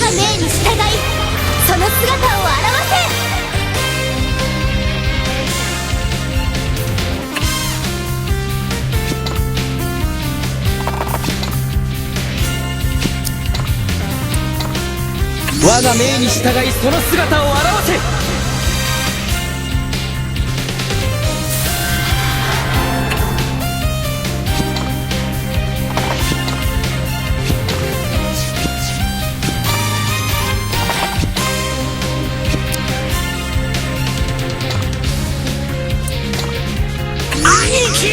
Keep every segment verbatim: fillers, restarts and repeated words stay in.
命に従い、その姿を現せ。我が命に従い、その姿を現せ。兄貴！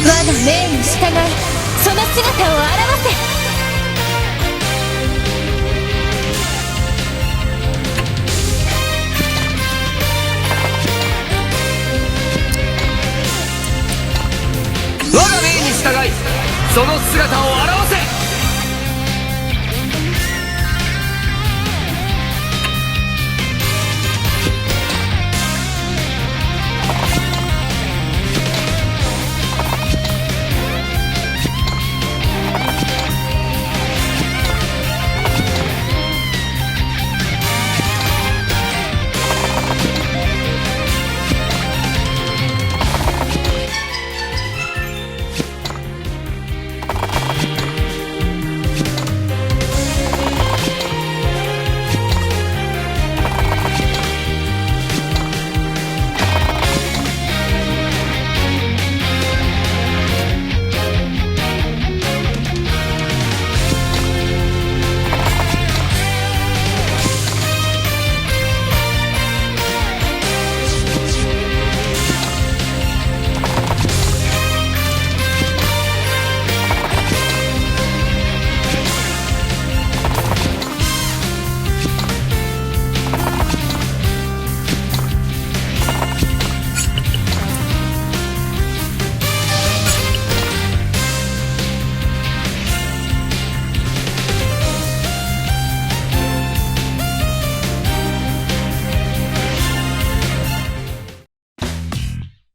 我が命に従い、その姿を現せ。我が命に従い、その姿を現せ。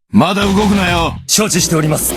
まだ動くなよ。承知しております。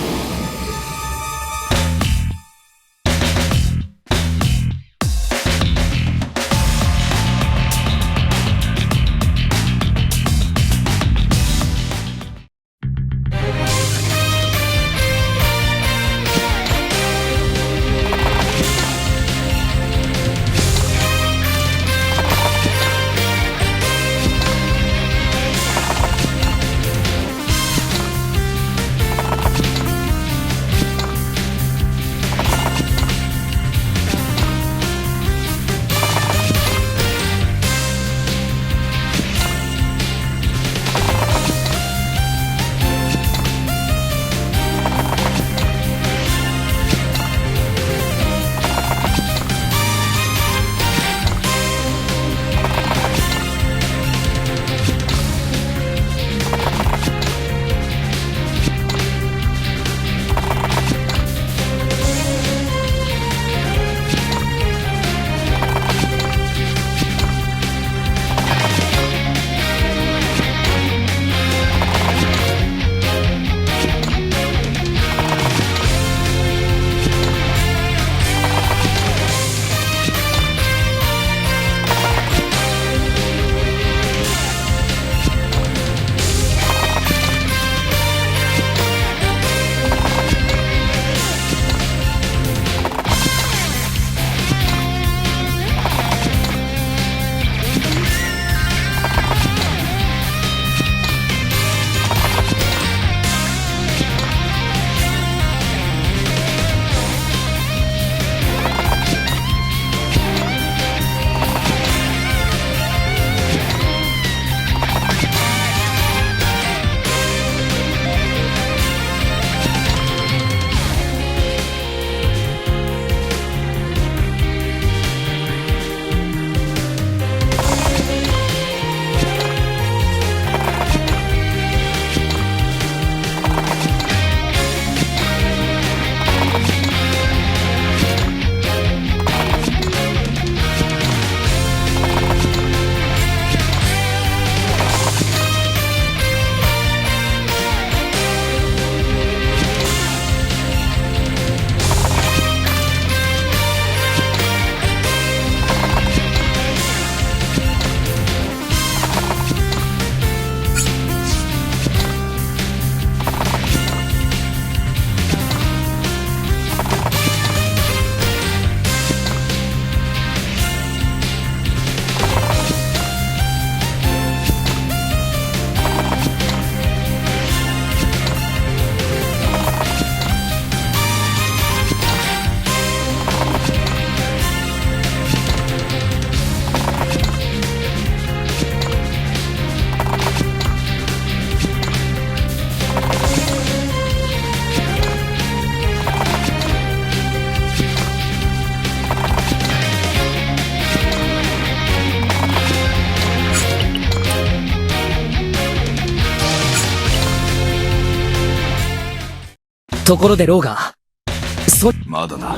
ところで、ローガー。そ、まだだ。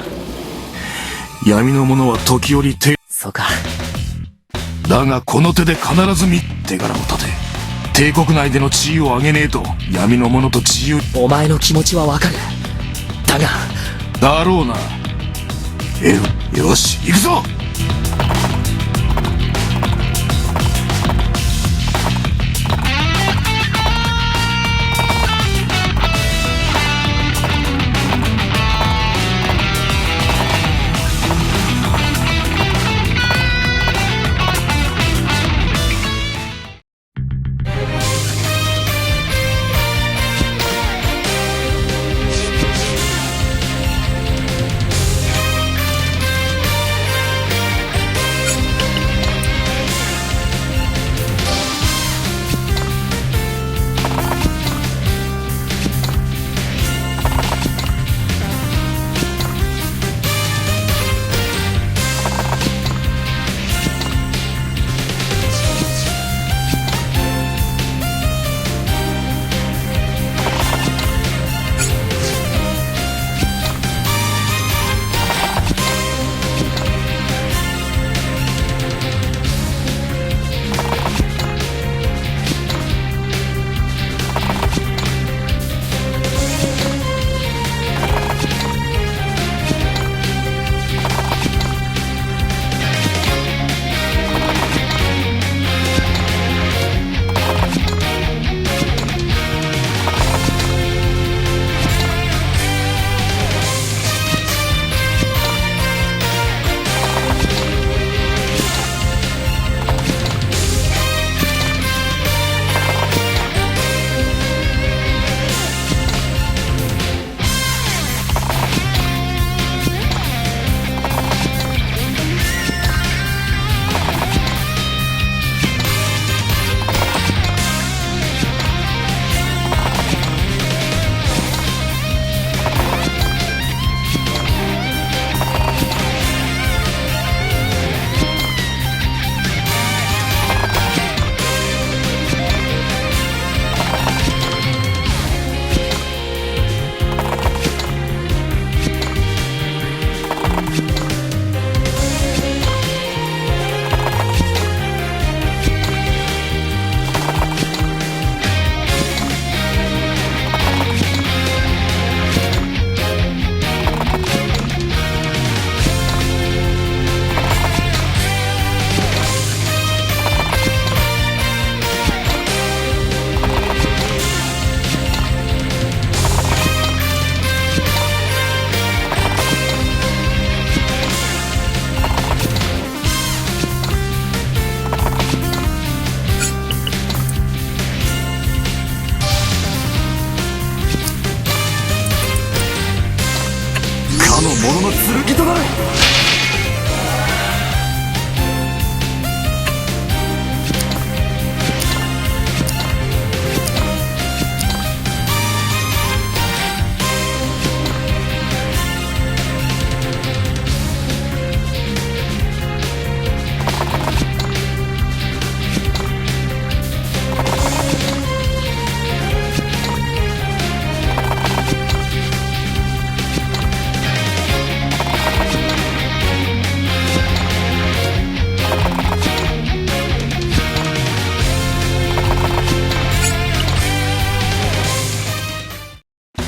闇の者は時折手、そうか。だがこの手で必ず見、手柄を立て。帝国内での地位を上げねえと、闇の者と自由。お前の気持ちはわかる。だが。だろうな。え、よし、行くぞ！ かの者の剣となれ！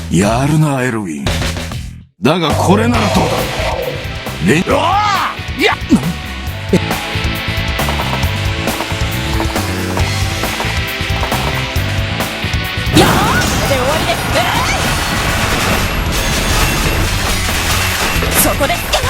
やるな、エルウィン。だがこれならどうだ？れん、うわあ！いや！いやー！で終わりです。えー！そこです。 「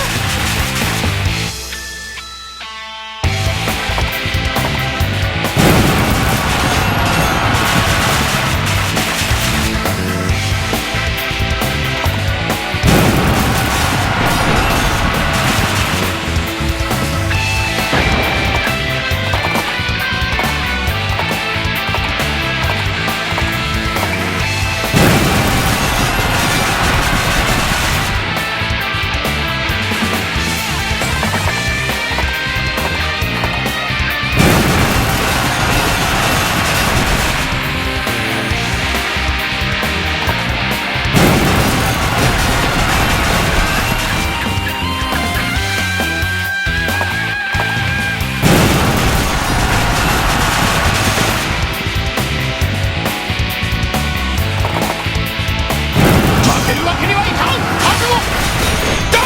わけにはいかん。覚悟だ。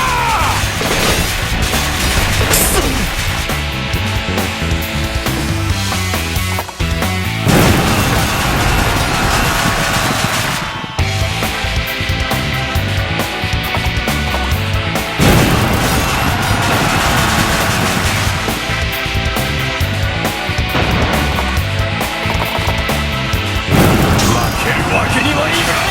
負けるわけにはいかん。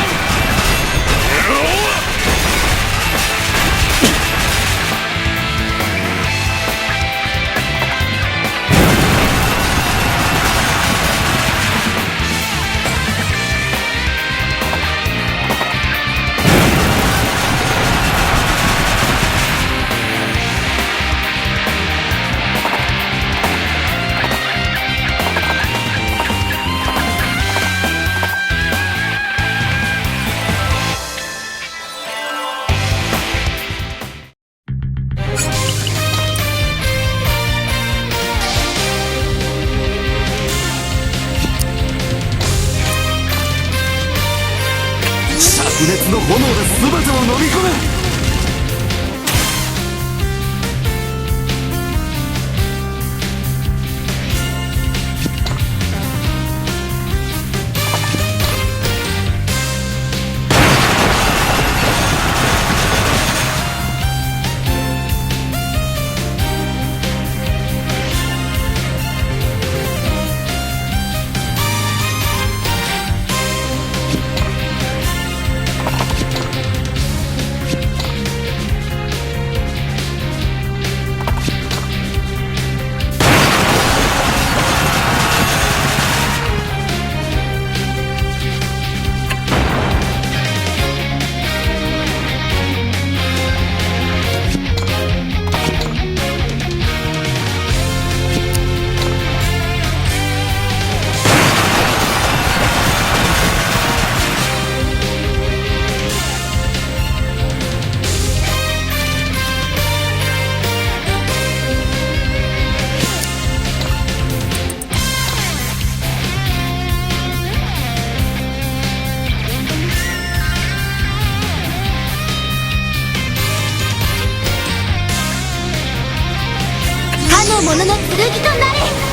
灼熱の炎が全てを飲み込む。かの者の剣となれ。